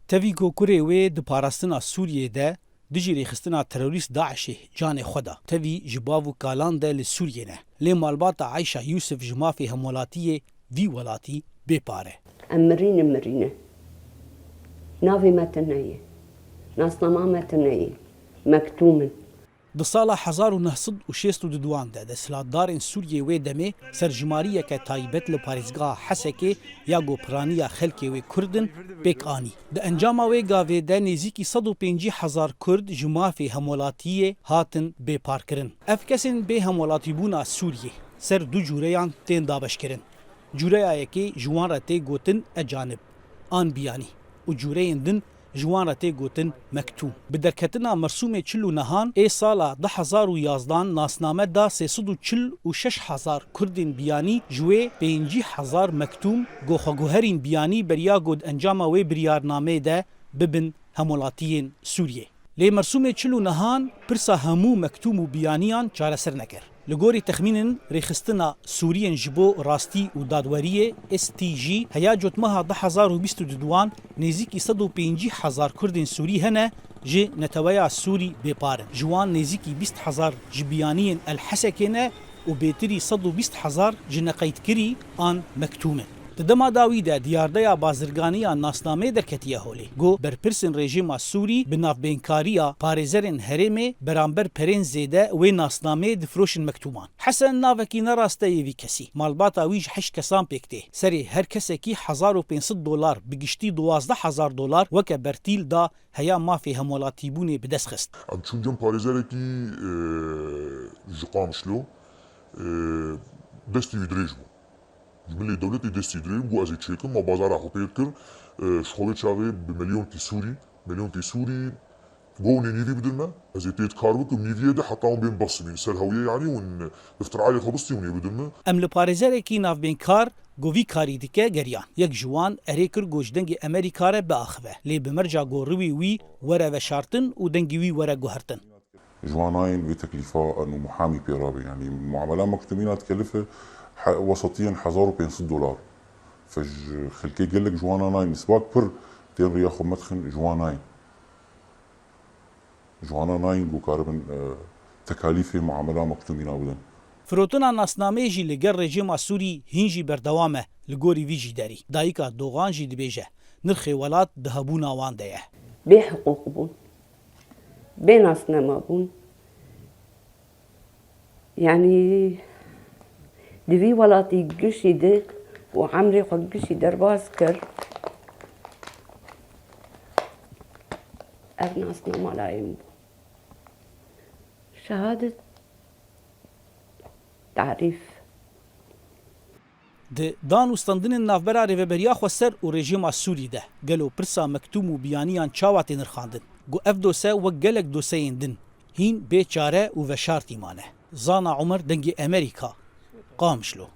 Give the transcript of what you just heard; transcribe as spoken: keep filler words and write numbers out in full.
Tevî ku kurê wê di parastina Sûriyê de dijî rêxistina terorîst DAIŞê canê xwe da. Tevî ji bav û kalan de li Sûriyê ne. Lê malbata Ayşa Yûsif ji mafê hemwelatiyê vî welatî bê pare. Em mirîne mirîne. Navê me tune ye. Nasnama me tune ye. Mektûm in. Di sala hezar û neh sed û şêst û duduan de desthilatdarên Sûriyê wê demê serjimariyeke taybet li parêzgeha Hesekê ya ku piraniya xelkê wê Kurd in pêk anî. Di encama wê gavê de nêzîkî sed û pêncî hezar Kurd ji mafê hemwelatiyê hatin bêparkirin. Ev kesên bê hemwelatîbûna Sûriyê ser du cûreyan tên dabeşkirin. Cûreya yekê ji wan re tê gotin ecanib an biyanî û cûreyên din ji wan re tê gotin mektûm. Bi derketina mersûmê çil û nehan ê sala du hezar û yazdan nasname da sê sed û çil û şeş hezar Kurdên biyanî, ji wê pêncî hezar mektûm ku xweguherîn biyanî beriya ku di encama wê biryarnameyê de bibin hemwelatiyên Sûriyê. Lê mersûmê çil û nehan pirsa hemû mektûm û biyaniyan çareser nekir. Li gorî texmînin Rêxistina Sûriyên ji bo Rastî û Dadweriyê, S T G, heya cotmeha du hezar û bîst û duduan nêzîkî sed û pêncî hezar Kurdên Sûrî hene ji neteweya Sûrî bêpar in. Ji wan nêzîkî bîst hezar ji biyaniyên El Hesekê ne û bêtirî sed û bîst hezar ji neqeydkirî an mektûm in. Di dema dawî de diyardeya bazirganiya nasnameyê derketiye holê. Got, berpirsên rejîma Sûrî bi navbênkariya parêzerên herêmê beramber perên zêde wê nasnameyê difiroşin mektûman. Hesen navekî ne raste yê vî kesî. Malbata wî ji heşt kesan pêk tê. Serê her kesekî hezar û pênc sed dolar, bi giştî duwazdeh hezar dolar weke bertîl da heya mafê hemwelatîbûnê bi dest xist. Em çûn cem parêzerekî, e, ji Qamişlo, e, destî wî dirêj bû. Ji bilî dewletê destî dirêj bû, ez ê çêkim, ma bazara xwe pêr kir, e, ji xwe wê çaxê bi milyonkî Sûrî, milyonkî Sûrî, got hûn ê nîvî bidin me, ez ê tê di kar bikim, nîviyê de heta hûn bên besibîn ser hewiyê, yanî hûn iftirayê xwe bistî hûn ê bidin me. Em li parêzerekî navbênkar ku vî karî dike geriyan. Yek ji wan erê kir ku ji dengê Amerîka re biaxive. Lê bi merca ku riwî wî were veşartin û dengê wî were guhertin. Ji wan nayên vê teklîfa eno muhamî pê rabe. Yanî muamela mektûmîna dikelife he-, wesetiyen hezar û pênc sed dolar. Fe ji xelkê gelek ji wana nayên. Îsbak pir tên riya xwe medixin ji wan nayên. Ji wana nayên ku karibin, e, tekalîfê muamela mektûmîna bidin. Firotina nasnameyê jî li gel rejîma Sûrî hîn jî berdewam e. Li gorî vî jî derî, dayika Dogan jî dibêje, nirxê welat di hebûna wan de ye. Bê hiqûq bûn. Bê nasnama bûn. Yanî di vî welatî gişî di û emrê xwe gişî derbas kir. Ev nasnama layên bû. Şehadet, tarîf. Di dan û standinên navbera Rêveberiya Xweser û rejîma Sûrî de gelo pirsa mektûm û biyaniyan çawa tê nirxandin? Ku ev dose wek gelek doseyên din hîn bê çare û veşartî mane. Zana Umer, Dengê Emerîka, Qamişlo.